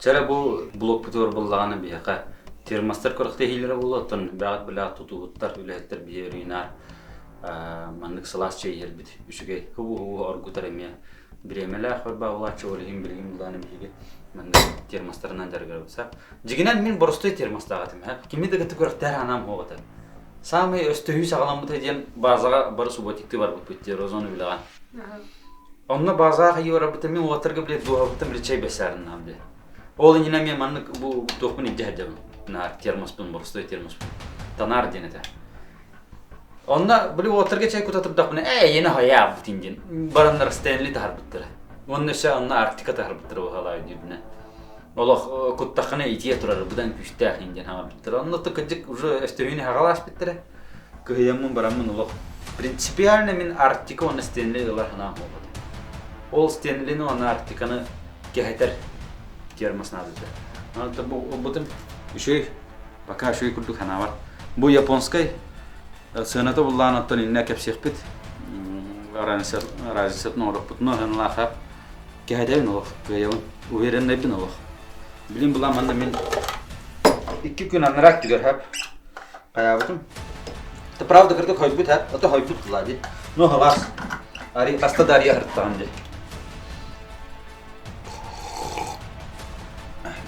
Чэ бу блокпутугар буллаҕына биһиэхэ термостар күрэхтэһиилэрэ буолуо, оттон бэҕэт билэҕит тутууһуттар, үлэһиттэр биһи өрүүнаар маннык сылаас чэй иһэрбит үчүгэй. Хубу-хубу оргутар эмиэ бириэмэлээх барбаабылааччы ол иһин билигин булааны биһиги маннык термостарынан дьарыгырабыт. Дьигинэн мин боростуой термостаах этим. Кими да кытта күрэхтэһэр анаам суох этэ. Саамай өстөһүү саҕаламмыта диэн базаҕа бары субботиктыы барбыппыт диэн Розону билэҕин. Онно базаҕа хайыы барбыта мин уолаттарга блядь дууһабыттан блядь чэй бэссаарыннаам диye. Ол иннинэ мен маннык бу туохпун илдьэ сылдьабын. Наар термоспун, боростуой термоспун. Танаар диэн этэ. Онно били уолаттарга чэй кута турдахпына ээ эйиэнэ хайаабытын диэн бараннар Стэнли таһарбыттара. Уонна өссө онно Арктика таһарбыттара быһалаа диирбинэ. Олох куттаххына итийэ турар быдан күүстээх иин диэн хаҥарбыттара. Онно кырдьык уже өстөһүүнү хаҕалааспыттара. Кыһыйаммын бараммын олох принципиально мин Арктика уонна Стэнли ылар санаам буолбата. Ол Стэнлини уонна Арктиканы кэһэтэр термос наадата. Онон бу ылбытым үчүгэй Пока үчүгэй курдук санаабар. Бу японскай сыаната буллаан оттон иннэ кэпсиэхпит. Разницатын оҥоруохпутуна ыһынлаахап кэһэтэбин олох, кыайабын. Увереннайбын олох. Билин булаан манна мин икки күн анараа өттүгэр хап хайаабытым. Это правда кырдык хойбут ха, ото хойбут була ди. Ну халас. Ари хаста да ария хырттаҕын ди.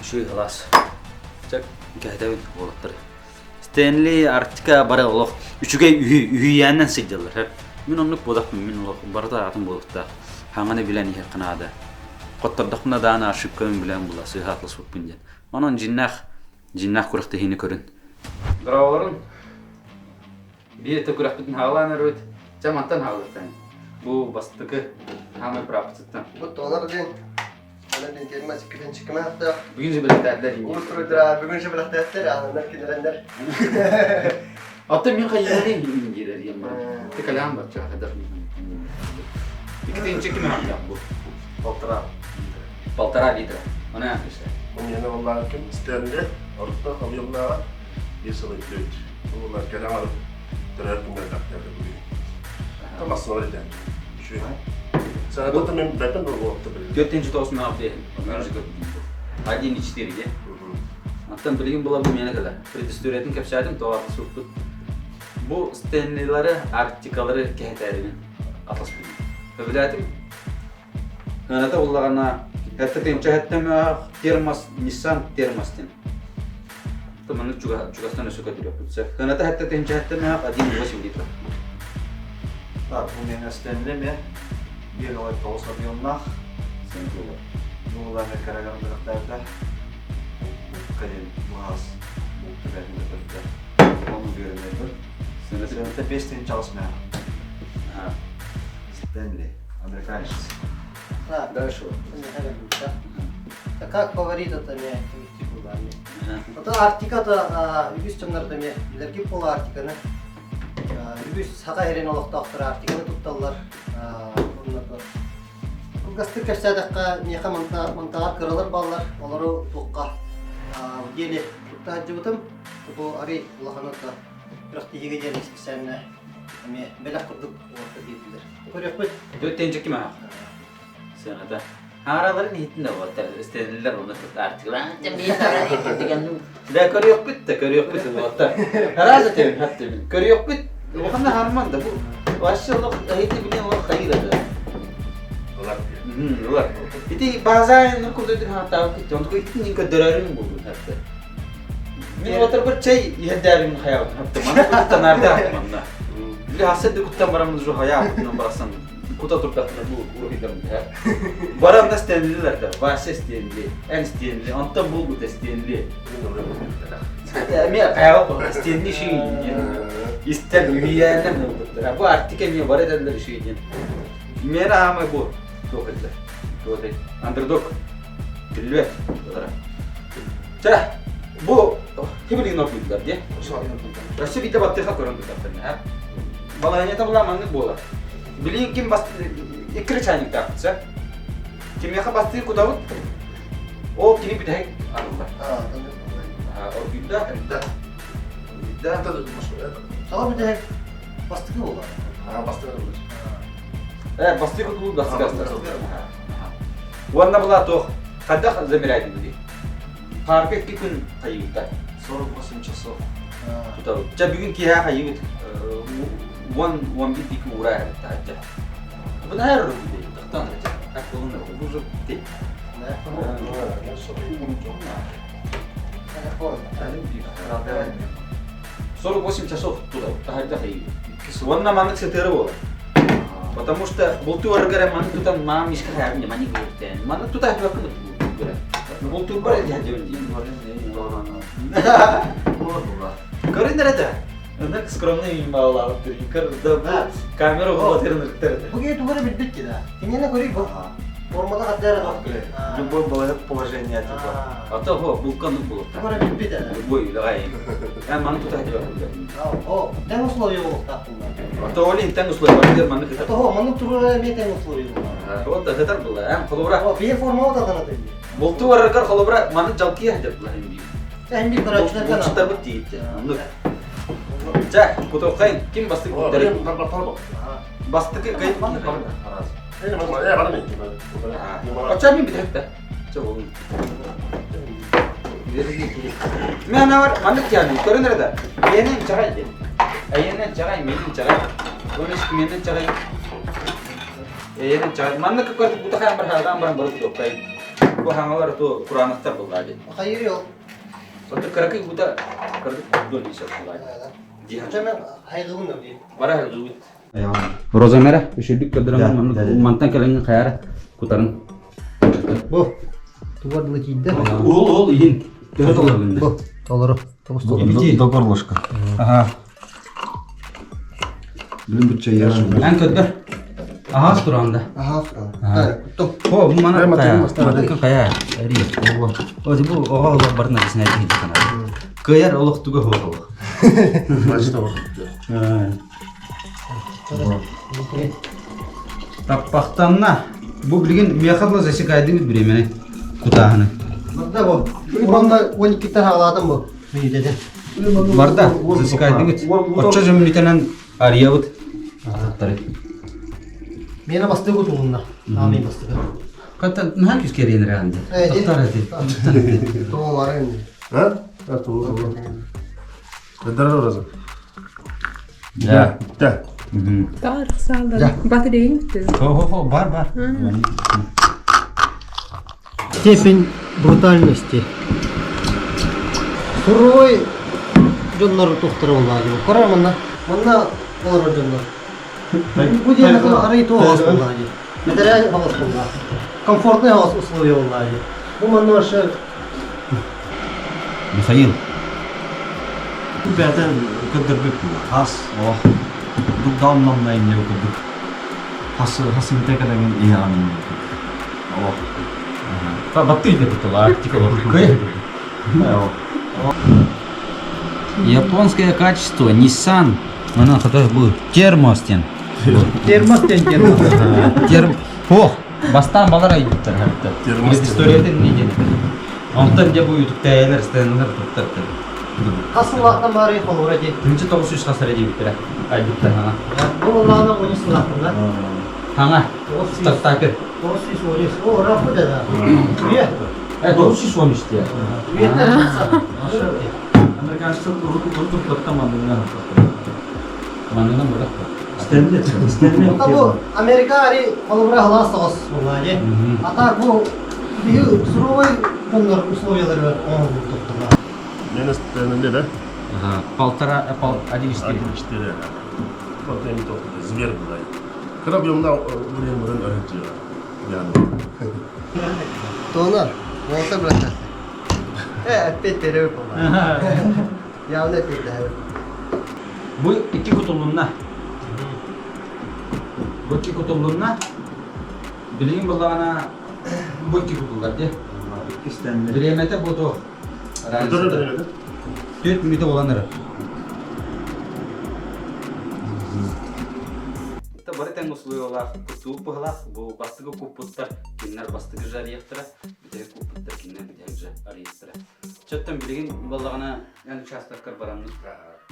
Үчүгэй кылаас. Чэ, кэһэтэбин уолаттары. Стэнли, Арктика бары олох үчүгэй үһү, үһүйээннэн сылдьаллар. Мин оннук буолахпын, мин олох барыта атын буолуохтаах. Хаҥаны билэн иһиэххэ наада. Хоттордохпуна даҕаны ошибкабын билэн була сыыһа атласпыппын диэн. Онон дьиннээх, дьиннээх күрэхтэһиини көрүн. Здраволорун. Биир да күрэхпитин хаалаан өрүт. Чэ, мантан хаалыахтан. Бу бастакы хаамай бырааппытыттан. Бу толор диэн Аны диэн термос иккитинчи кымаахтаах. Бүгүн же бэлэхтээттэр Уус бүгүн же бэлэхтээттэр, аананнар кинилэрнэр. Оттон мин хайыһарын иһин диэн баран. Ты калям бачча хадах Иккитинчи кымаахтаах бу. Полтора. Полтора литра. Она işte. Миэнэ буоллаҕа ким Стэнли орто объемнааҕа биир сыл өйдөөт. Улар кэлэн алып төрөөр күннэрдэхтэрэ бүгүн. Тамассылар итэн. Үчүгэй. Саната мен бэтен болуопта билин. Төртүнчү тоҕус мега диэһин. 1,4 де. Оттон билигин була бу миэнэ кэлэр. Предысториятын кэпсээтим, тоҕо суппут. Бу Стэнлилары, Арктикалары кэһэтээрибин атаспытым. Өбүлээтим. Ыаната буллаҕына, эртэ тыынча термос, Nissan термос диэн. Маннык чугастан өссө көтүрүөхпүт сөп. Ыаната хэттэ тыынча хэттэмээх 1,8 литра. Так, бу мен Стэнли ме 1,9 объемнаах. Бу караган бырахтаата. Кэлин буһаас түбэтин көтөрдө. Оны үөрэнэбин. Сыната 5 тыынча аҕыс мээх. Стэнли. Американец. Да, Дальше. Как фаворит это не Ото Арктиката үгүс дьоннордо эмиэ билэргит буолуо Арктиканы. Үгүс саха сирин олохтоохторо Арктиканы тутталлар. Кылгастык кэпсээтэххэ, миэхэ мантаҕар кыралар бааллар, олору туохха диэли тутта сылдьыбытым. Бу арый улаханы күрэхтэһиигэ диэн исписээннэ эмиэ бэлэх курдук уолаттар биэрдилэр. Көрүөхпүт. Төртенчи ким аах? Сыаната. Хаараларын иһиттин да уолаттар истэниллэр уонна артыклаан Да көрүөхпүт да көрүөхпүт уолаттар. Араас этебин хаттыбын. Көрүөхпүт. Улаханна харман да бу. Вообще олох эһити билин олох хайыра да. Ылар. Ылар. Ити базаайын курдук хааттаабыт китти. Онтук итин көрдөрөрүн булдун хатты. Мин отурбут чэй иһэрдээрим хайаабытын хатты. Маны куттан ардаатым манна. Били хасса да куттан бараммын уже хайаабытынан барасан кута турдахтына бу уруһуйдарым Баран да стенлилер да, Вася стенли, эн стенли, онтон булбут стенли. Эмиэ хайаабыт стенли ши диэн. Истэн үһүйээннэн булбуттар. Бу Арктика эмиэ бар этэллэр ши диэн. Миэнэ аамай бу туох этилэр? Туох этэй? Андердог. Биллибэт. Чэ, бу ким ордуйдулар дии. Өссө биирдэ баттыха көрөн турдахтарына, Балаһыанньата була маннык буолар. Билигин ким бас икки чайниктаахпыт сэ. Кимиэхэ бастыыр кутабыт, ол кини бүтэһик арыллар. Оргуйда. Оргуйда. Тоҕо бүтэһик бастакы буолар? Бастакы арыллар. Э, бастакы кутулуу бастакы. Уонна була туох хайдах замирать дии. Хаарга 2 күн хайыыта. 48 часов. Тутабыт. Ча бүгүн киэһэ хайыыбыт. 10-11 дики уура таһырдьа. Бу наһаа өрө тахтан так болун бу уже битти. 48 часов туда таһырдьа хайыыбыт. Уонна маннык сытыары буолар. Потому что бултуу барыгар маннык тутан маам мишка хайабын мани көртен. Маннык тута хабаккын Бултуурбар дьэбин дии. Көрүнэр этэ. Ынырык скромный имбаалаабыт көр да бу камера уһула ырыктар этэ. Бу киһи тугу эрэ билбит да. Кинини көрүй бу. Формата хаддара Любой положение типа. А то хо булкан булук. Тугу эрэ билбит это. Любой үлэҕэ. Эн маны тута О, тэҥ условия буолуохтаахпын. А то олин тэҥ условия бар маннык А то маннык турура эмиэ тэҥ условия буолар. Вот да хытар була. Эн холобура. О, бие форма отатана тыйды. Булту бараргар холобура маны жалкия хадыр була хим бии. Хим бии көрөөччүлэр Булчуттарбыт тиийдэ. Оннук. Чэ, кутурхайын ким бастык буттары? Бастыкы кайып Оча мин битехтэ. Чэ болун. Мен бар маннык тианы көрүнөр да. Менен чагай ден. Айенен чагай, менен чагай. Онус менен чагай. Эйенен чагай. Маннык көрдүк бута хаан бар хаан баран барып топтай. Бу хаңалар ту кураанахтар буллаады. Хайыр йол. Отто кыракый бута кырдык дон исеп буллаады. Хайгыбын Бара хайгыбын. Розамера үшүрдүк көрдөрөм мантан кэлэн хайара кутарын. Бу тугар дылы тиийдэ. Ол ол иһин төһө толору Бу толору. Тобус толору. До горлышка. Ага. Блин, бу чай Эн көрдөр. Аһаас туранда. Аһаас. Куттум. Хо, бу мана кая. Мана кая. Эри. О, бу оҕо олох барын арасына тиийдэ. Кыайар олох туга хуох. Таппахтанна. Бу билигин миэхэ була засекайдыбыт бириэмэни кутааһыны. Барда бу. Уонна 12-тен хаалаатым бу. Мүнүүтэтэ. Барда засекайдыбыт. Оччо жөмүнүтэнэн арыйабыт. Ататтары. Миэнэ бастыгы тулунна. Аамый бастыгы. Ката наһаа күскэриэн эрэ Тоқтар эти. Тоҕолары инни. А? А, тоҕо. Здорово, Да. Да. Тарих салдар. Батарейың бітті. Хо-хо-хо, бар, бар. Степень брутальности. Суровой дьоннор тухтар буоллаа дии. Көрөр манна. Манна олорор дьоннор. Бу диэн арай туох хаҕас буоллаа дии. Бэтэрээ хаҕас буоллаа. Комфортный хаҕас условия буоллаа дии. Бу манна вообще Михаил. Бэйэтэ көрдөрбүт хас олох дугдаамнамна инне курдук хас хас инте кэлэҥин иһэҕин олох Баттыы кытыла Арктика кый. Японское качество Nissan. Мана хата бу термостен. Термостен термос. Терм. Ох, бастаан балар айбыттар хатта. Термостен. Историятын не деді. Онтон дьэ бу ютуктаялар стенлар туттар. Хас сыллаахтан баары холура дии. 1900 хасара диэбиттэрэ. Айбыттар хаҥа. Бу улаана 13 сыллаахтан да. Хаҥа. Стартапер. 913. О, рахмет да. Үйе. 913 диye. Үйеттен Американецтер урут туттан манныгынан Манынан бырах. Стенли Стенли Бу Америка ари холура халаас соҕус буоллаа дии. А так бу биһи суровой дьоннор условиялары оҥорбут тутталлар. Мен Стенли, да? Ага, полтора, 1,4. 1,4. Вот я не то, зверь был. Когда бьем на время мурын ориентира. Тона, болса брата. Опять перевыполнил. Явно опять Бу икки кутулунна. Бу икки кутулунна. Билигин буллаҕына бу икки кутуллар дии. Стенли Бириэмэтэ бу туох? 4 мүнүүтэ буолан эрэр. Бары тэҥ услуйалаах куттуук быһылаах бу бастыгы куппуттар кинилэр бастыгы жарыйахтара бүтэһик куппуттар кинилэр бүтэһик же арыйахтара. Чөттөн билигин буоллаҕына эн учаастаккар бараммыт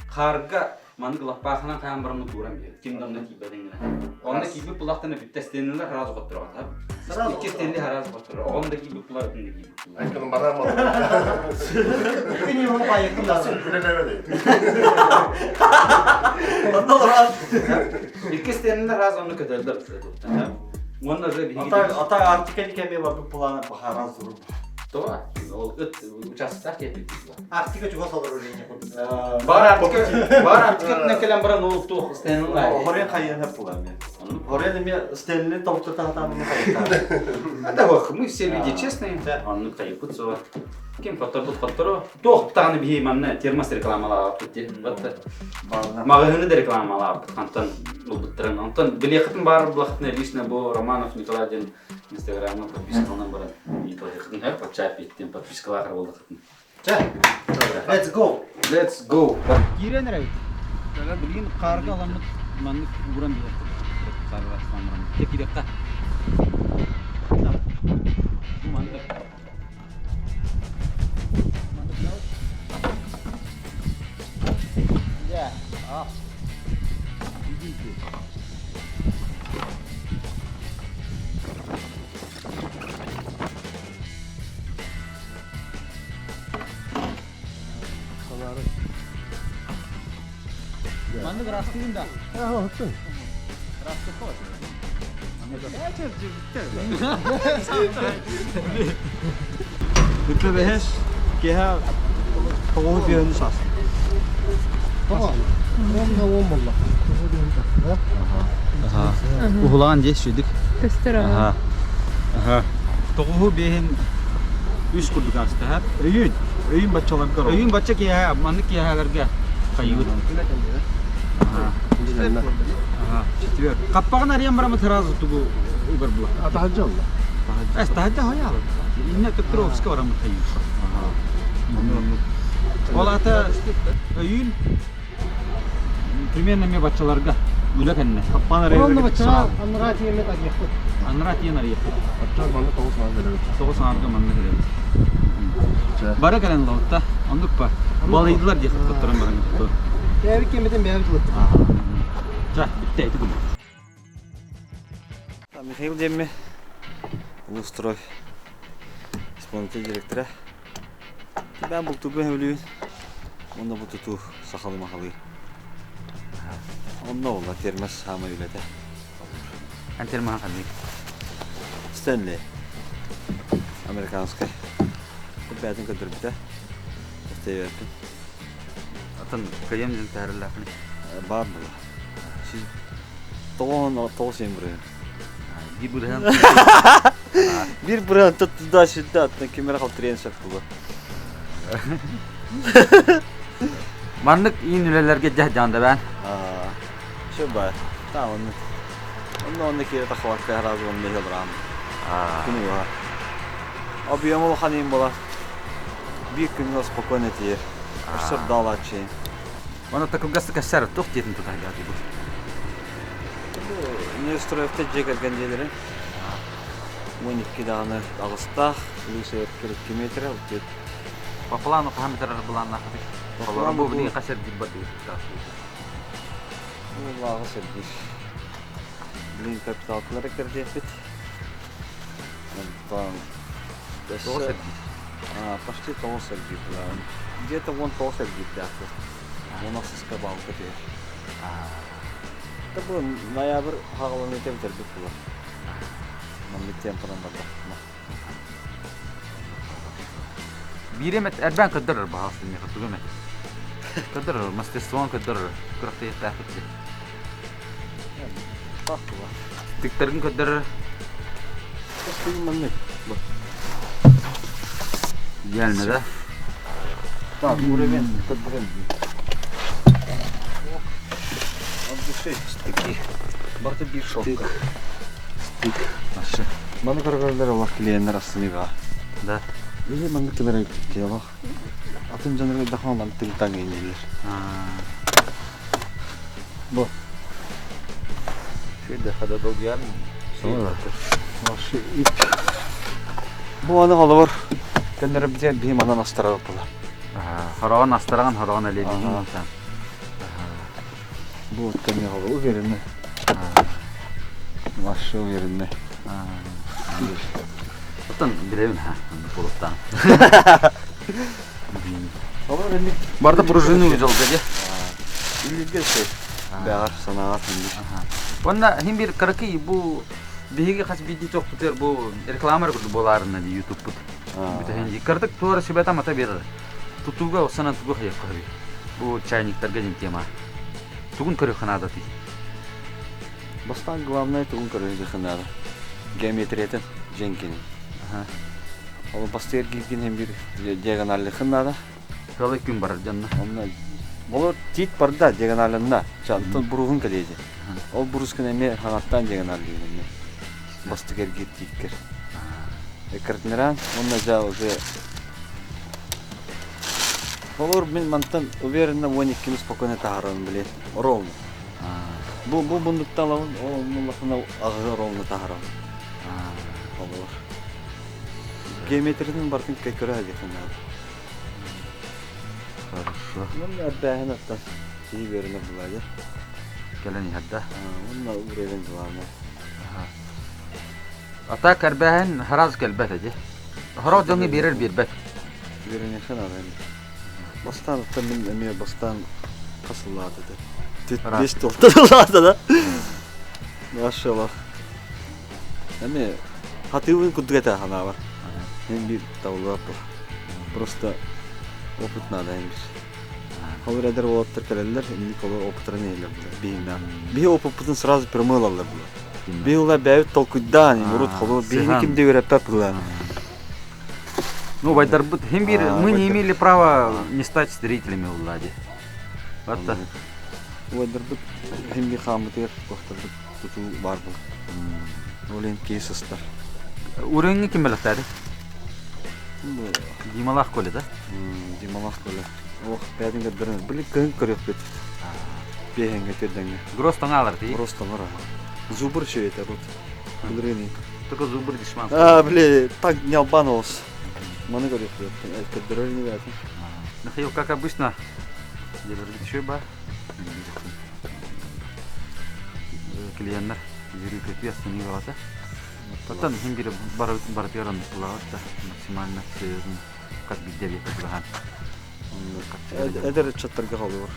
хаарга маннык лаппаахынан хаан бараммыт тууран биһи ким да онно тиийбэтин гына. Онно киирбит булахтана бүттэ стенилер хараас хоттороҕо. Икки стенли хараас хотторо. Оҕом да киирбит булар, ытын да киирбит булар. Айкын барам. Күн йоҕун байыккын да. Үлэлээбэт. Онно олорон. Иккис теннер раз онну көтөлдөр. Уонна уже биһиги Ата Арктика кэми барбыт плана бахаран сурук. То, ол ыт участоктаах киэппит. Арктика чугас олорор ине курдук. Бар Арктика, бар Арктика кэлэн баран ол туох Стэнли. Хорен хайыан хеп була мен. Хорен эме Стэнли толту таһатан хайыта. Это вот, мы все люди честные. Оннук тайыппыт суо. Ким хотторбут хотторо. Туох даҕаны биһи манна термос рекламалаабыт дии. Вот маҕаһыыны да рекламалаабыт хантан ылбыттарын. Онтон билиэххитин баар булахтына лично бу Романов Николай диэн инстаграмҥа подпискаланан баран ыйыталаһыаххытын һэ подчаап биттин подпискалаахыр буоллаххытын. Чэ, let's go. Let's go. Киирэн эрэбит. Билигин хаарга аламмыт маннык ууран биһиэхпит. Хаарга астаан баран. Киириэххэ. Маннык. Маннык ырастыгын да. Үппэ киһи тоҕуһу биһөнү саас. Тоҕо? Уонна уон болла. Уһулаан дьэ сүдүк. Көстөр аха. Аха. Тоҕуһу биэһин үс курдук астаһар. Өйүн, өйүн баччаларга. Өйүн бачча киэһэ, маннык киэһэлэргэ хайыыбыт. Аха. Четверг. Хаппаҕын арыйан бараммыт сразу тугу угар була. Атаһыдьа олла. Эс таһыдьа хоял. Инне Петровска бараммыт хайыыбыт. Ол ата өйүн примерно ме баччаларга үлэ кэннэ. Хаппаан Ровно арыйан баччаҕа анараа тиэммит арыйахпыт. Анараа тиэн арыйахпыт. Бачча манна тоҕус саҥа кэлэбит. Тоҕус саҥарга манна кэлэбит. Бары кэлэн ылалта. Оннук па. Балыйдылар диэх туттаран баран тутту. Бэйэбит кэммитин бэйэбит ылыппыт. Ча, бүттэ ити курдук. Михаил диэмми Улустрой исполнитель директора. Бэм бултугу сөбүлүүн. Онно бу тутуу сахалы махалы. Онно буолла термос саамай үлэтэ. Эн термоһа ханнык? Стэнли. Американскай. Бээтин көрдөрбүтэ. Эстейбэппин. Атын кыйам дьин таарыллаахын. Баар була. Сиз тоҕон тоҕус сен бырыһын. Биир бырыһан. Биир бырыһан туда-сюда аттан ким эрэ халтырыйан сөп була. Маннык иин үлэлэргэ дьэ дьаандабаан. Все баар. Та онно. Онно онно киирэ тахабакка сразу онно иһэлраам. Күнү быһа. Объем улахан иин була. Биир күҥҥэ спокойно тиийэр. Өссө даалааччы. Оны такылгасы кэссэр туох диэтин тутаһыйааты бу. Неустроевтар дьиэ кэргэн дьиэлэрин 12 даҕаны аҕыстаах, плюс 2 метра, ответ. По плану хаһан бүтэрэр былааннаахытый? Олору бу билигин хас эргиир бардыгыт? Улааҕы сэргиир. Билигин капиталкалары кэрдиэхпит. Онтон Тоҕус эргиир. Почти тоҕус эргиир былаан. Где-то вон тоҕус эргиирдээхпит. Уон ахсыска балка түһэр. Это бу ноябрь хаҕаланыыта бүтэрбит буолар. Маннык темпанан бардахпына. Биир эмэ эрбээн көрдөрөр баһаалыста миэхэ тугу эмэ. Көрдөрөр, мастерствон көрдөрөр. Күрэхтэһиэхтээхпит дии. Таах була. Тиктэргин көрдөрөр. Тастыгын маннык. Идеально, да? Так, уровень көрдөрөн. От души стыки. Барыта биир шовка. Стык. Ашы. Маны көргөрдөр олох клиеннер астыныга. Да. Биһи маннык кылары киэлох. Атын дьоннорго дахма ман тыҥтаҥ иннилер. Бу. Шүйде хада долгуяр. Вообще ип. Бу аны холобур көннөрө биһи манан астарар була. Хороҕон астараган хороҕон элиэдиин Бу оттон холобур уверенный. Вообще уверенный. Оттон билэбин ха, буолуктаан. Барда пружины узелга де. Үллүргэ сей. Бэҕэр санааҕар ханнык. Онна хин бир кыракый бу биһиги хас биирдии туохпутугар бу реклама курдук буолаарына ди ютубпут. Бүтәһин кырдык туора сүбэтэ мата берер. Тутууга осанан тугу хайыахха хөбүй. Бу чайниктарга дин тема. Тугун көрүөххэ наадатый? Бастаан главное тугун көрүөххэ наада. Геометриятын дьэҥкини. Ол бастыыр кииргин хем бир диагоналлыхын наада. Кылы күн барар дьонно. Онно Болор тиит барда диагоналынна. Чантан буруһун кэлиэди. Ол бурускун эмиэ хаҥаттан диагоналлыын эмиэ. Бастык эргиир тииккэр. Эккиртинэрэн уонна дьэ уже Холор мин мантан уверенно 12-ни спокойно таһаарабын блин. Ровно. Бу бу муннуктан алабын, ол оннулахына аҕыһы ровно таһаарабын. Холор. Геометрияны барытын көрө сылдьыаххын наада. Хорошо. Уонна эрбээһин оттон киһи үөрэнэр булаайа. Кэлэн иһэр да? Уонна уровень главное. А так эрбээһин сразу кэлбэт эди. Хорох дьоҥҥо биэрэр биэрбэт. Үөрэниэххэ наада эми. Бастаан оттон мин эмиэ бастаан хас сыллаата этэ? Бес тыллаата да. Машаллах. Эми хатыыбын курдук этэ ханаабар. Мен биир табыллыбат буо. Просто опыт надо эми. Холор эдэр уолаттар кэлэллэр, инник олор опыттарын иһэллэр була биһиннээх. Биһи опыппытын сразу прямой ылаллар була. Биһи ула бэйэбит толкуйдаан, урут холор биһини ким да үөрэппэт була. Ну, байдарбыт, хим бир, мы не имели права не стать зрителями Влади. Атта. Убайдарбыт хим бир хааммытыгар туохтарбыт тутуу баар була. Ол иһин киһи сыстар. Үрүҥҥэ ким бэлэхтээри? Дималаах Коля, да? Дималаах Коля. Ох, бэйэтин көрдөрөн. Били кыһын көрүөхпүт. Биэһэҥҥэ, төрдэҥҥэ. Гроз таҥаалар тии. Гроз таҥар. Зубр еще это вот. Былырыын. Только зубр дешман. А, били, так не обманывался. Маны көрүөхпүт. Көрдөрөр не бэйэтин. Михаил, как обычно, еще ба. Клиенттер жүрүү көтүү астыныы баҕата. Оттон иһин биир барытыгар оннуктулаабыт да максимально серьезно хас биирдэ эбиэккэ чугаһаан. Эдэр ыччаттарга холобур.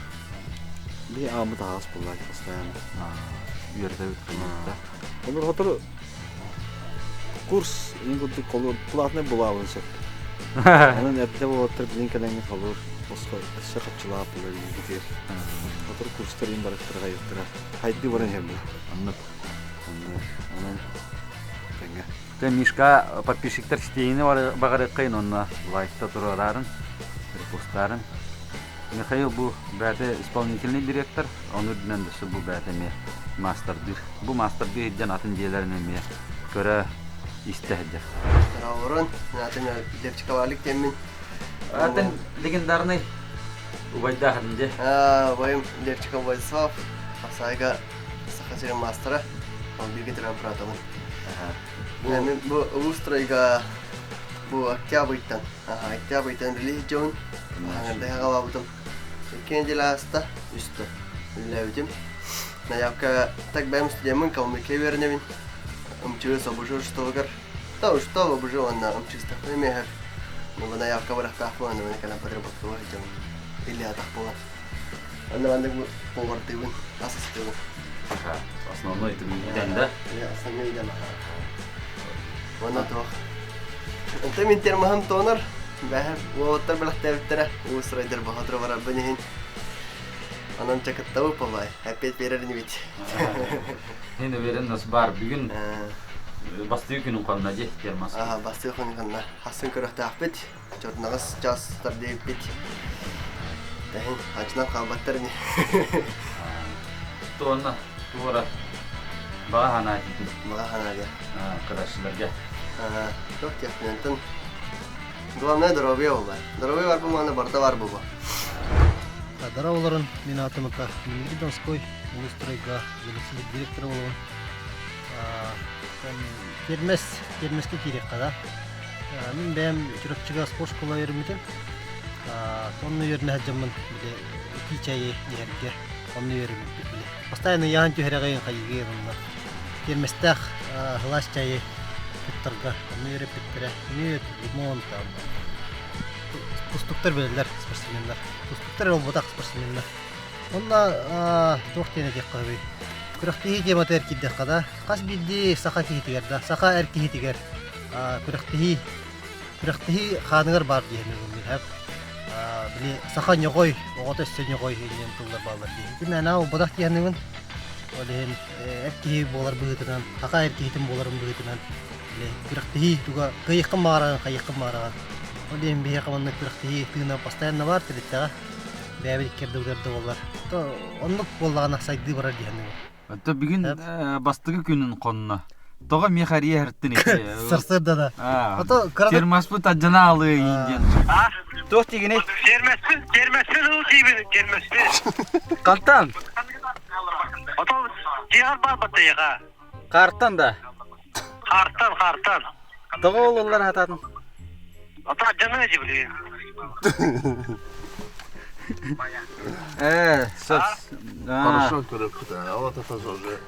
Би ааммыт аһаас буоллаах постоянно. Үөрдэбит да. Олор хотор курс ин курдук холур платный булаабын сөп. Онон эрдэ буолаттар билин кэлэҥҥэ холур босхо өссө хапчылаах буолар битир. Хотор курстар ин барыттара хайыттара. Хайды баран иһэр бу. Оннук. Онон тэҥҥэ. Тэ Мишка подписчиктар ситиини баҕарыаххайын онно лайкта туруораарын, репостаарын. Михаил бу бэйэтэ исполнительный директор, ону үрдүнэн өссө бу бэйэтэ эмиэ маастардыыр. Бу маастардыы сылдьан атын дьиэлэрин эмиэ көрө истэ сылдьар. Олорон, атын Левчиковалик диэммин. Атын легендарный убайдаахын дьэ. Убайым Левчиков Владислав, Хапсаайга Саха сирин маастара, ол бииргэ төрөөбүт быраатабын. Бу, бу улуустройга бу октябрьтан, октябрьтан релиз дьон аҥардаһа хаалаабытым. Икки неделя ааста, үстэ үлэлээбитим. Наявка так бэйэм студеммын Калмыкия үөрэнэбин. МЧС обужу штабыгар. Та уштаб обужу уонна МЧС-тахпын эмиэһэр. Ну, наявка барахтаахпын, аны кэлэн подработкалар сылдьабын. Или атах буолан. Онно маннык повардыыбын, ас астыыбын. Основной идэҥ да? Основной идэм Уонна туох. Онтон мин термоһым тонор. Бэһэр уолаттар бэлэхтээбиттэрэ. Уус райдер баһатыра барарбын иһин. Онон чакыттабы побай. Опять берер инибит. Мин уверен нас бар бүгүн бастыы күнүн хонно дии термос. Аа, бастыы күнүн хонно. Хасын көрөхтөөхпүт. Чорноҕос час тардыйбыт. Тэһин ачынан хаалбаттар ини. Туонна туора баҕа санаа этитин. Баҕа санаа диэ. Кырасчыларга. Туох диэхпин Главное здоровье буолла. Здоровье бар буолмаҕына барыта бар буолуо. Дара олорон мин аатым Дмитрий Донской, улуус директора директора буолабын. Термес, термеске киириэххэ да. Мин бэйэм Чурапчыга спорт школа үөрэммитим. Онно үөрэнэ сылдьаммын били итии чайы иһэргэ онно үөрэммиппит били. Постоянно ыйаан түһэрэҕин хайыгы онно. Терместээх сылаас чайы туттарга онно үөрэппиттэрэ. Мүөт, лимон там. тустуктар билэллэр спортсменнар. Тустуктар эрэ буолбатах спортсменнар. Онно туох диэн этиэххэ сөбүй? Күрэхтэһии тематыгар киирдэххэ да, хас биирдии саха киһитигэр да, саха эр киһитигэр күрэхтэһии күрэхтэһии хааныгар баар диэһин ылынныһап. Били саха ньоҕой, оҕото өссө ньоҕой диэн тыллар бааллар дии. Ити мээнэ буолбатах диэһинибин. Ол иһин эр киһи буолар быһыытынан, саха эр киһитин буоларын быһыытынан били күрэхтэһии туга кыайыаххын баҕараҕын, хайыаххын баҕараҕын. Ол иһин биһиэхэ маннык күрэхтэһии тыына постоянно баар тэрилтэҕэ. Бэйэбит икки ардыбытыгар да буоллар. То оннук буоллаҕына сайдыы барар диэһинибин. Ото бүгүн бастакы күнүн хонно. Тоҕо миэхэ эрийэ ити? Сарсыарда да. Ото кыра Термоспут адьана алыы диэн. Туох тигиний? Термеспин, термеспин ыл диибин, термеспин. Хантан? Ото дьиэҕэр бар баттайыга. Хартан да. Хартан, хартан. Тоҕо олуллар хататын? Ото адьана дьибили. Сөп. Хорошо көрөппүт. Вот это уже.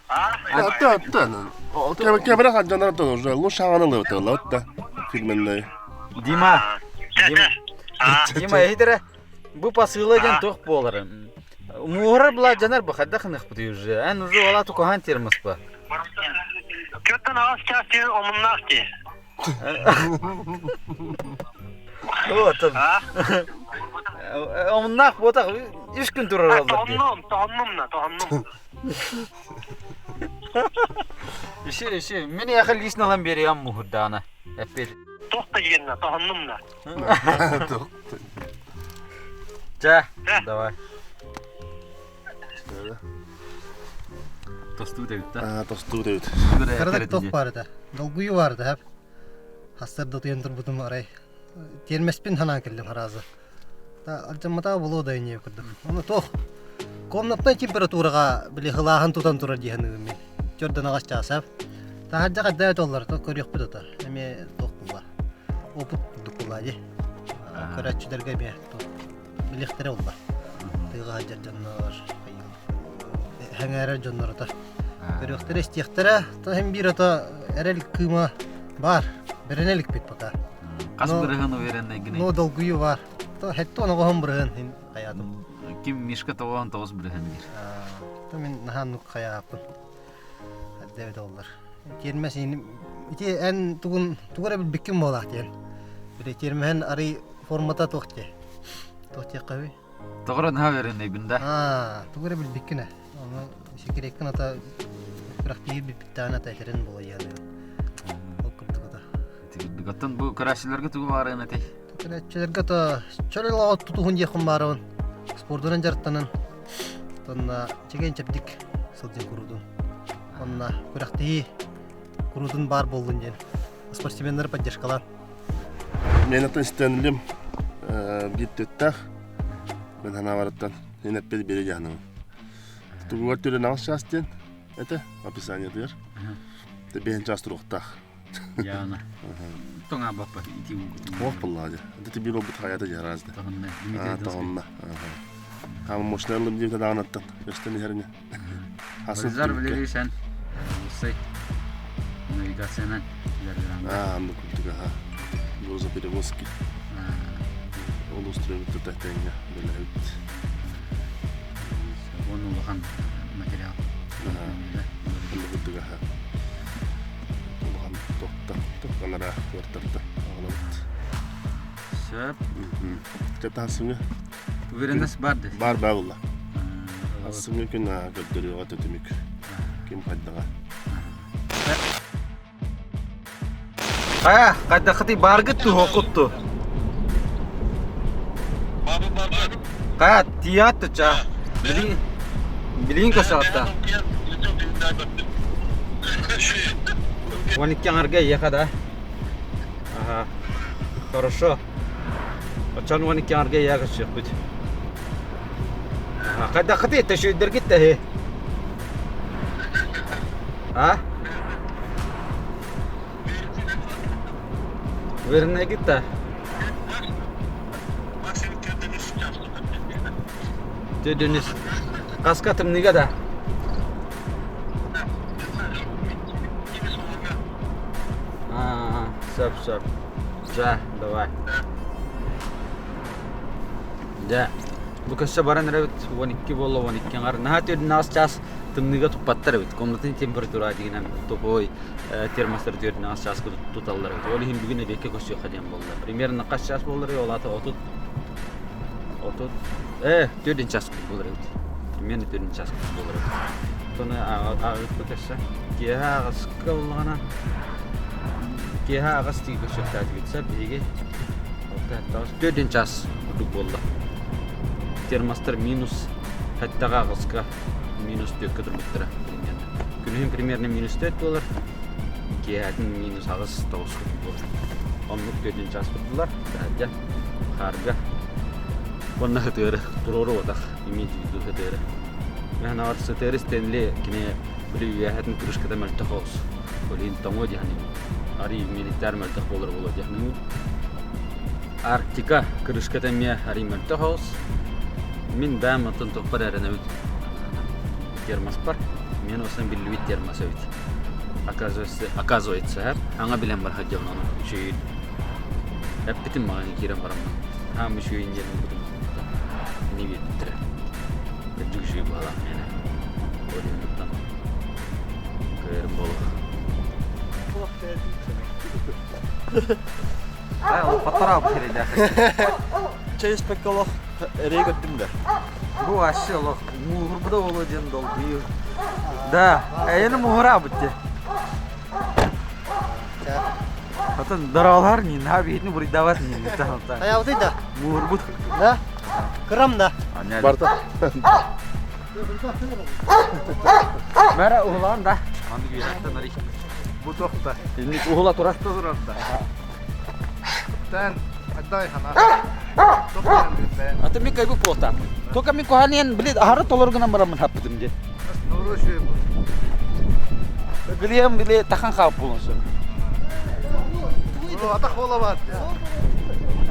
Ата, ата. Кемре хаджанар то уже лучше аны лыты да фирменный. Дима. Дима, эһитэрэ бу посыла диэн туох буолар? Муора була дьанар бу хайдах хыныхпытый уже? Эн уже ола тукахан термос ба. Көттөн аас час диэн омуннаах дии. Вот. Омуннаах буотах үс күн турар оллар дии. Тоһоннум, тоһоннум на, тоһоннум. Иши, иши, мин яхы лично алан бериям муһурдаана. Эппит. Туох да диэннэ, тоһоннум на. Чэ, давай. Тостуу дэбит да? Тостуу дэбит. Кыратык туох баар этэ? Долгуйуу баар этэ, Хастар да утуйан турбутум арай тиэрмэспин санаан кэллим хараазы. Алдьамматаа буолуо да инньэ курдук. Ону туох комнатнай температураҕа били хылааһын тутан турар дии саныыбын мин. Чөрдөн аҕас чаасап. Таһырдьа хайдах этоллар, то көрүөхпүт ото. Эмиэ туох буолла. Опыт курдук буолла дии. Көрөөччүлэргэ эмиэ билиэхтэрэ буолла. Тыаҕа сылдьар дьоннор, сэҥээрэр дьоннор ото. Көрүөхтэрэ, истиэхтэрэ. То һин биир ото эрэл кыыма баар. Бэринэ иликпит пока. Хас бырыһын уверенный гыный? Ну, долгуйуу баар. То хетте оноҕоһун бырыһын хин хайаатым. Ким Мишка 99 бырыһын диир. То мин наһааннук хайааппын. Дэбит оллар. Тиэрмэс ити эн тугун тугу эрэ билбиккин буолаах диэн. Били тиэрмэһин арый формата туох диэ? Туох диэххэ үһүй? Тоҕо наһаа уверенныйбын да? Аа, тугу эрэ билбиккин ээ. Ону секреккин ата күрэхтэһии бүппүттэҕинэ ата этэрин буолуо диэн. Ол курдук ата. Оттон бу көрөөччүлэргэ тугу баарыан этэй? Көрөөччүлэргэ то чөл олоҕу тутуһун диэххин баарабын. Спордунан дьарыктанан Онно чэгиэн чэбдик сылдьан куруутун. Онно күрэхтэһии куруутун баар буоллун диэн спортсменнары поддержкалаан. Мен атын Стэнлим биир төттөөх. Мен санаабарыттан мен эппит бири дьаһанабын. Тугугар түрен аҕыс чаас диэн это описаниетыгар. Бэһин чаас туруохтаах. Яна. Тоҥа баппа ити Ох буллаа дьэ. Это биир олбут хаята дьэ разда. Тоһунна. Тоһунна. Хаама мощный ылым диэбитэ даҕанаттан көстөн иһэринэ. Базар билири сен Усай навигациянан Аа, анны курдук аха. Грузоперевозки. Ол устроебут тэҥҥэ үлэлээбит. Уон улахан материал. Анны курдук аха. Улахан тохта, тохтанара куортарда аҕалабыт. Сөп. Чэ, Уверенность бар дии. Бар баа булла. Ассыҥҥа күн көрдөрүөҕэ төтүмүк. Ким хайдаҕа. Хайа, хайдаххытый бааргыт туһуоххут ту? Хайа, тиийэҕит туча. Билигин билигин көсөҕүттэ. 12 аҥарга эйиэхэ да? Ага. Хорошо. Оччоон 12 аҥарга эйиэхэ көрсүөхпүт. Хайдаххытый, төшүйдэргит тэһи? А? Уверенныйгыт да? Төдөнүс. Хаска тымныга да? А, сөп, сөп. Жа, давай. Дьэ, бу көссө баран эрэбит 12 буолла 12 аҥар. Наһаа төрдүн аҕыс чаас тымныыга туппаттар эбит. Комнатын температура дигинэн тупой термостар төрдүн аҕыс чааска туталлар эбит. Ол иһин бүгүн эбиэккэ көрсүөххэ диэн буолла. Примерно хас чаас буоллар ол аата 30 30 төрдүн час буолар эбит. Примерно төрдүн час буолар эбит. Тону ааҕыппыт өссө. Киэһэ аҕыска буоллаҕына киэһэ аҕыс тиги көрсүөхтээтибит сөп биһиги Төрдүн час курдук буолла. Термостар минус хаттаҕа аҕыска минус түөркэ турбуттара примерно. Күнүһүн примерно минус 4 буолар. Киэһэтин минус аҕыс тоҕус курдук буолар. Оннук төрдүн час турдулар. Таһырдьа хаарга уонна сытыары туруору отах имеете в виду сытыары. Мен аҕар сытыары Стэнли кини били үөһэтин крышката мөлтөх оҕус. Ол иһин тоҥуо диэн арый миликтэр мөлтөх буолар буолуо диэн Арктика крышката эмиэ арый мөлтөх оҕус. Мин бэйэм оттон туппар эрэнэбит термоспар. Мен осан биллибит термос эбит. Оказывается, оказывается, аңа билэн бар сылдьабын ону үчүгэй. Эппитим маҕан киирэн бараммын. Аам үчүгэйин диэн ылбытым. Ини биэрбиттэрэ. Кырдьык үчүгэй быһалаах миэнэ. Ол иһин туттан кыайарым буолуо. Чэй испэккэ олох эрэй көрдүм да. Бу вообще олох мууһурбута буолуо диэн долгуйуу. Да, эйэни мууһураабыт дии. Атын дороолар не на биһитини буруйдаабат не Хайаабытый да? Мууһурбут. Да? Кырам да? Барта. Мэрэ уһулаан да. Маннык үөрэхтэн арый. Бу туохта? Инник уһула турар. Турар да. Тэн айдай хана. Аты мин кайбы пуота. Только мин куханиен билет ахары толор гынан барамын хаппытым де. Нуру шүй бу. Билием биле тахан хаап болон сөп. Атах бола бар.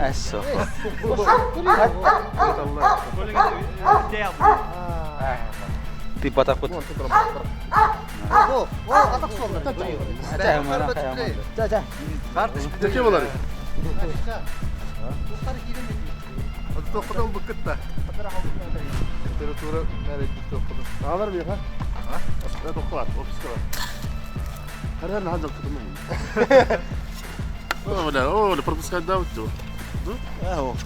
Эссо. Ты батапыт. Теке болар. Тоққыдан быккытта. Температура нәрәҗә Алар бир, ха? Тоққылар, офиске бар. Хәрәр хәзер тотмый. О, бля, о, пропускать да вот. Оо.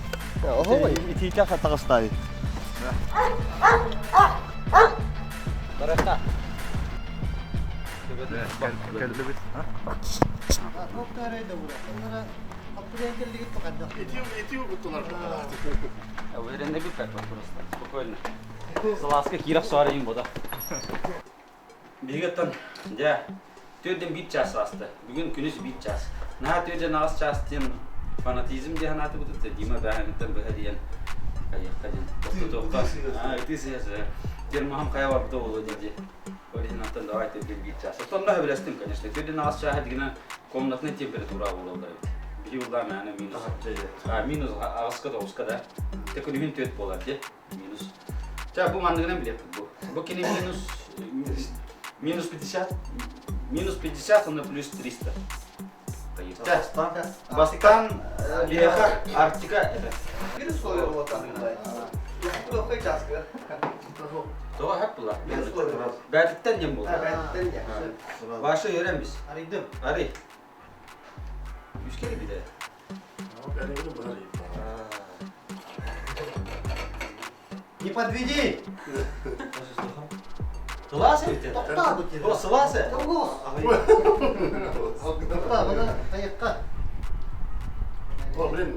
Итиитэ хатаҕыстаабыт. Барахта. Кэллибит. Ити угуттулар. Уверен, как просто. Спокойно. Сылааска киирэх суарайын бода. Биһигаттан дьэ төрдөн биир час ааста. Бүгүн күнүс биир час. Наһаа төрдөн аҕыс час диэн фанатизм диэн санаатыбыт Дима бэһэҥиттэн быһа диэн хайыахха диэн тохтотуохха. Аа ытыы сыһа Термоһом хайа барбыта буолуо дии. Ол иһин антон давай төрдөн биир час. Оттон сөбүлэстим, конечно. Төрдөн аҕыс чааһа дигинэн комнатная температура буолаллар эбит. Биһи улаан мээнэ минус. А, минус аҕыска тоҕуска да. Те күнүһүн төрт буолар дии. Минус. Ча, бу манныгынан билиэхпит бу. Бу кини минус минус 50, минус 50, он плюс 300. Бастан Леха, Арктика это. Тоҕо хап була. Бәтиттен дем болды. Башы öğrenmiş. Арыйдым. Арый. Үскери bir de. Не подведи! Сылаас эбит. Тоқтаа бу О, сылаас. Тоқтаа, бұны аяққа. О, блин,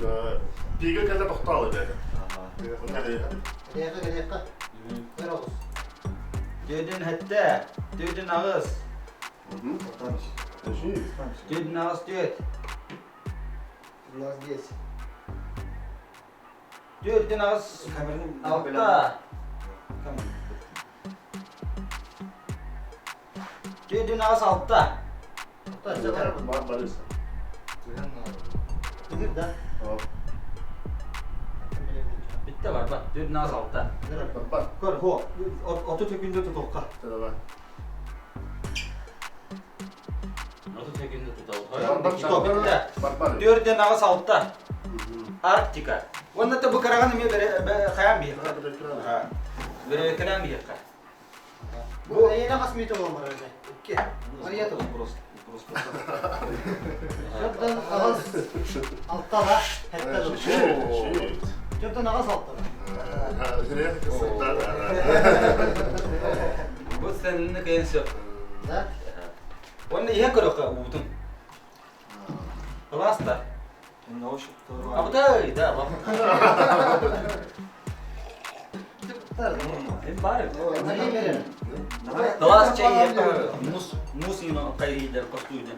пиге кәлі тоқталы деді. Аяққа, аяққа. Бер ауыз. Төдін хәтті, төдін ағыз. Төдін ағыз төт. У нас здесь. Төдін ағыз алта. Төдін ағыз алта. Тоқтаа, Түгір, да? Bitti var bak. Төдін ағыз алта. Көр, хо, ото төкүндө тутуққа. Ото төкүндө туталып. Bitti. Төрден ағыз алта. Арктика. Уонна да бу кыраҕан эмиэ хайаан биһиэхэ. Бэрэбэккэлээн биһиэхэ. Бу эйиэнэ хас мүнүүтэ буолан барар этэй? Икки. Арыйа тыл. Төрдөн аҕыс алтала хэттэ дыл. Төрдөн аҕыс алтала. Бу сэнни кыйын сөп. Да? Уонна иһэн көрөххө уутун. Класста. Абытай, да, Класс чай мус мус кайрийдер костуйден.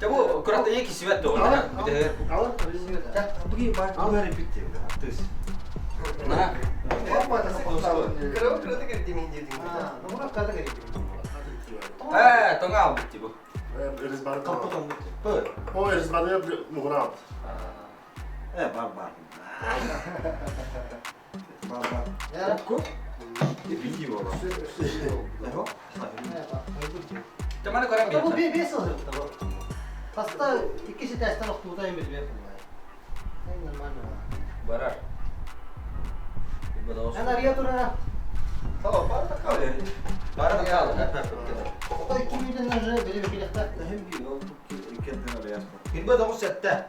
Те бу курата екі свет доҕор. Буги бар бу битти. Тыс. На. Э, тоҥа албыт бу. О, Эрзбаны мугурап. Э, бар бар. Бар бар. Ку? Ипити боло. Эхо. Таманы көрөн Бу биэр. бес сыл сырытта. Хаста икки ситээстен охтуута эми билбек Нормально. Барар. Эн ария турара. Бара да каалы. Ото икки мүнүүтэн уже били бикилехта. Хем би ол кентен арыяс. Күнбэ тоҕус сэттэ.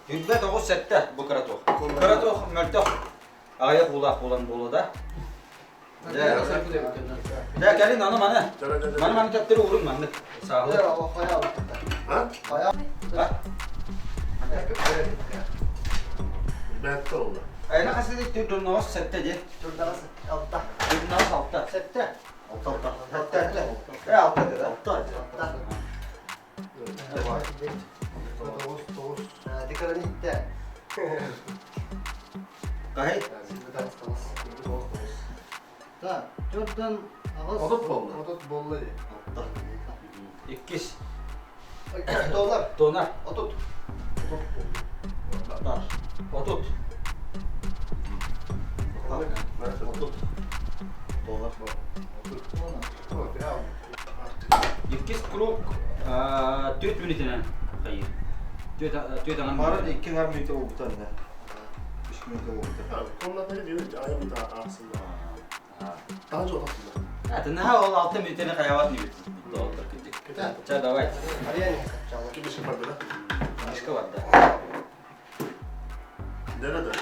Күнбэ тоҕус сэттэ бу кыратох. Кыратох мөлтөх. Аҕыйах уулаах буолан буолуо да. Да, кэлин аны маны. Маны маны төптөрү уурун маннык. Сааһылы. А? Бәтті oldu. Айна хасыды төрдөн сәтте де. Алта. Төрдөн алта. Сетте. Алта алта. Алта. Э, алта де, да? Алта. Декоранитте. Кахай? Да, төрдөн аҕыс. Отут болду. Отут болла ди. Алта. Иккис. Доллар. Тонар. Отут. Отут. Отут. Доллар. Иккис круг төрт мүнүүтүнэн хайыр. Төрт анан. Бары икки нар мүнүүтэ болбута да. Үч мүнүүтэ болбута. Онна бери diyor ki ayı bir daha aslında. Daha önce otasında. Это на ол алты мүнүүтүнэн хаябат не бит. Доллар кыдык. Ча, давай. Ария не качала. Kim işi var böyle? Башка бар да. Nerede?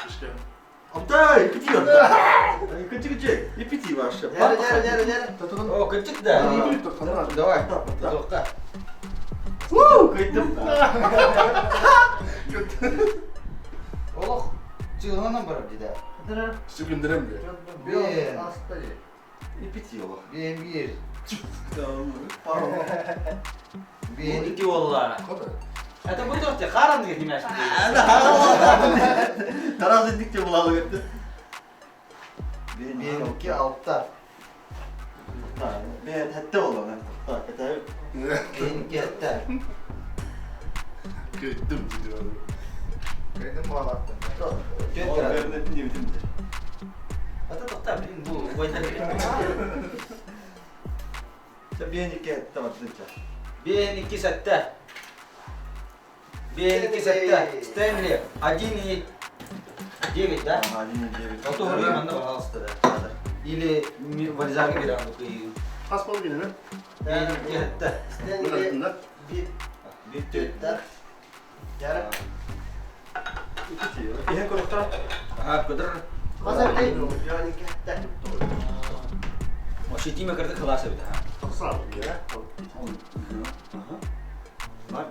İşte. Алтай, ипити бар. Кычы кычы. Ипити бар. Нere нere нere нere. О, кыдык да. Давай. Тоқта. Уу, кыйдым. Олох чыгынан барар диде. Дыры. Sükündirem diye. Bir hasta di. Ипити олох. Bir bir. Пару. Bir. Ики олла. Kadar. Это bu төртте харан деген немеш. Тараз индикте булалы кетти. Bir iki altta. Мен хәтте болған. Так, это Bir iki hatta. Gittim diyor. Kaydım bağlattım. Төрт градус. не битим. Это тоқта, блин, бу война. Бен ике хәтте баттынча. Бен икки сәтте. Бен икки сәтте. Стэнли 1,9, да? Ага, 1,9. А то вроде манна, пожалуйста, да. Или вализарга берем Kas bol yine. Бен икки сәтте. Стенли bir Bir төрт. төрттер. Яры. Иһен көрөктөр. Ага, көдір. Хаса битей. Yani iki hatta. Ощутимо кырды классы бит, ага. Sağ ol ya. Ага. Бар.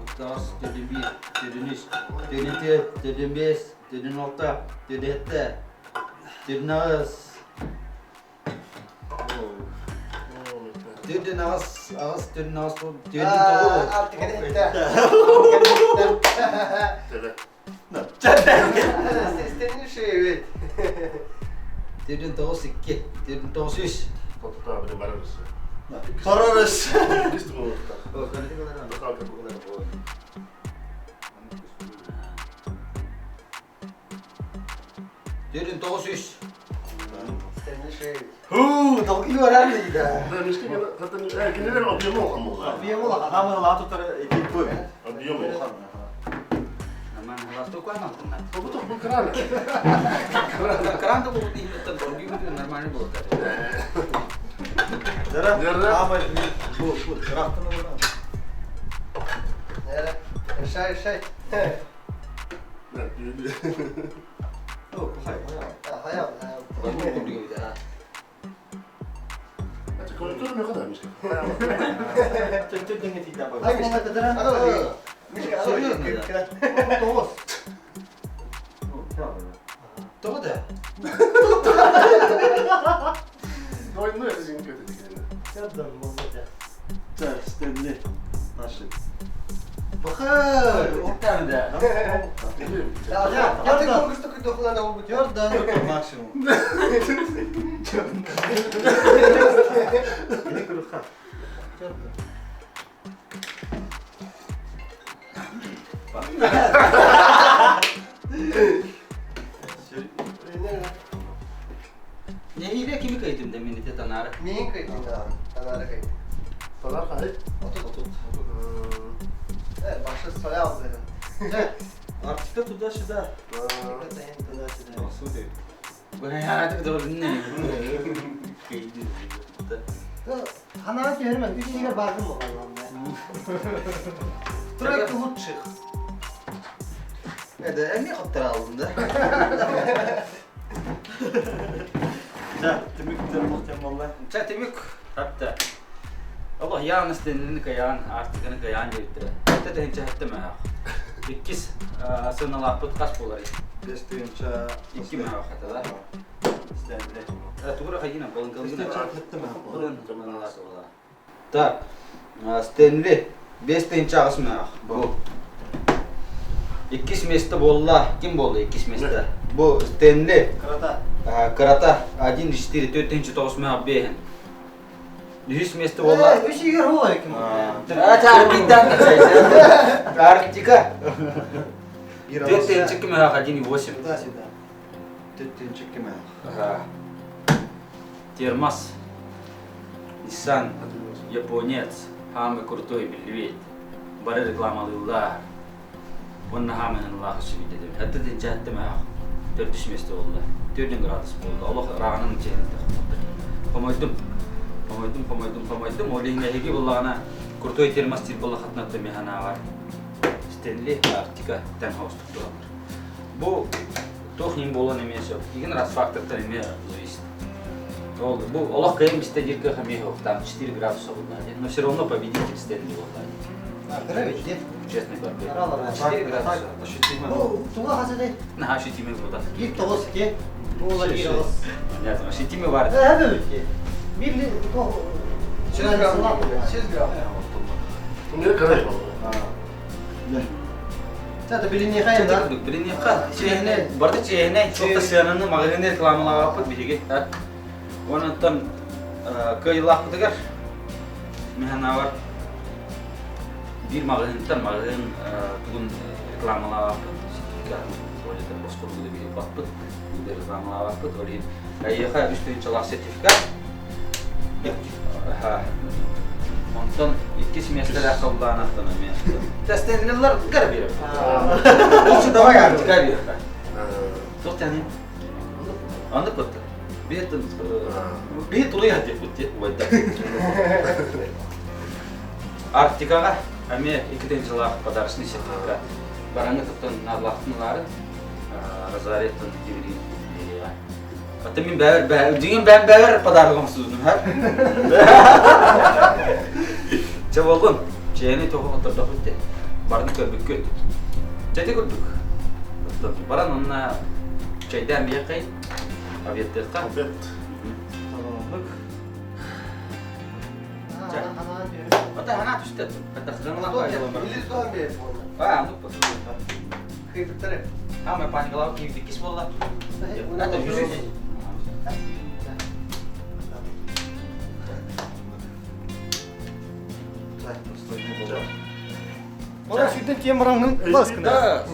Оттас, төрден бир, төрден үч, төрден төрт, төрден бес, төрден алты, төрден жетти, төрден ағыз. Төрден ағыз, ағыз, төрден ағыз, төрден тоғыз. Artık hatta. Evet. Stenli şey evet. Төрден тоғыз, икки, төрден тоғыз, үч. Totta abi vararız. Парарыс. Biz de bu. Төрден тоғыз, үч. Хуу, долгуй барар да. Кинилэр объема улахан буолла. Объема улахан. Хамы лаа тутар эти бу. Объема улахан. Нормально ластук антына. Бу кран. Кран да бу иһиттен долгуй бу нормально болот. Дара. Хамы бу бу крахтаны була. Нere? Шай, шай. О, хай. Хайа. Ай, Тоғыз. Тоҕо да? Бахыр. Титтәме дә. Я ты конкурста күйдөхләрдә ул бит. Jordan. Максимум. Jordan. Нәһилә кими кайтым да мин ите танары. Мин кыйдым да. Танары кыйдым. Танар хай. Отут отут. Башы соя алды. Артика туда-сюда. Туда-сюда. Бу ятык да не. Ханаа кермен, үч егер бардым оған. Тройка лучших. Это эми коттыр алдым да. Да, түмүк тырмык болла. Ча түмүк хатта. Аллах яан истенini каян, артыкны каян диптир. Хатта тенче хатта ма. Иккис сыналаппыт кас болар. Бес тыйынча. Икки ма хатта да. Стенли. Тугура хайына болын кылгына. Хатта Так, Стенли 5 тыйынча агыс ма. Бу. Иккис место болла. Ким болду иккис место? Бу Стенли. Крата. Крата 1.4 4 9 ма бehen. Үһүс место болла. Үч егер ол екен. Арктикадан Арктика. Төртінші кім 1.8. Туда-сюда. Төртінші кім Термос. Nissan. Японец. Хамы крутой билбейт. Бары рекламалыйлар. Онна хамын Аллах сүбидеди. Хатта тенче хатта ма. Төртүш место болду. 4 градус болду. Аллах рағының ченде. Комойдум. Комойдум, комойдум, комойдум. Олинге хеги боллагана крутой термос тип болла хатнатта механа бар. Стенли Арктика тен хаустук туралар. Бу тух ним болан эмес yok. Деген раз фактордан эме зависит. Oldu. Bu Allah кыйын бисте дирка хамихов там 4 градуса болду. Но все равно победитель Стенли болду. Кыра ведь, де? Честный борьбе. Аралар. 4 градуса. Бу туга хасады. На ощутимый был, да. Бир тоғыз ке. Бу ола бир оғыз. Понятно. Ощутимый бар. Әбі өтке. Бир 100 грамм. 100 грамм. Эмне карай. Сәті біліне қайын да? Билине ка. Чехне, барды чехне, чокта сыянаны магазин рекламалап апыт биһиги. Онтон кыйлап дигер. Механа бар. Бир магазинтен магазин тугун рекламалап апыт. Сертификат олета босқорду биһи баппыт. Бир рекламалап апыт. Олин айыха үстүн чалак сертификат. Онтон икки семестрде кабылдан автономия. Тестенлер гар берип. Лучше давай Арктика бер. Тоқ тәне. Аны көтті. Бет бет улай хадеп көтті. Ойда. Арктикаға әме икиден жылақ подарочный сертификат. Бараңы тоқтан нарлақтынлары Розареттен диври. Ата мен бәр бәр деген бәр бәр подарогым суздум, ха? Че болдун? Чени тоғы отырдық өтте. Барын көрбік көт. Чәте көрдік. Баран онна чайдан бияқай. Обедтеққа. Обед. Тамамдык. Ата хана түстет. Ата хызанлақ Или туан бер. А, ну посуду. Кыйдыктары. А, мы паникалау кийдик кис болла. Это жүз. Ола сүйтен тем бараңның баскына. Да.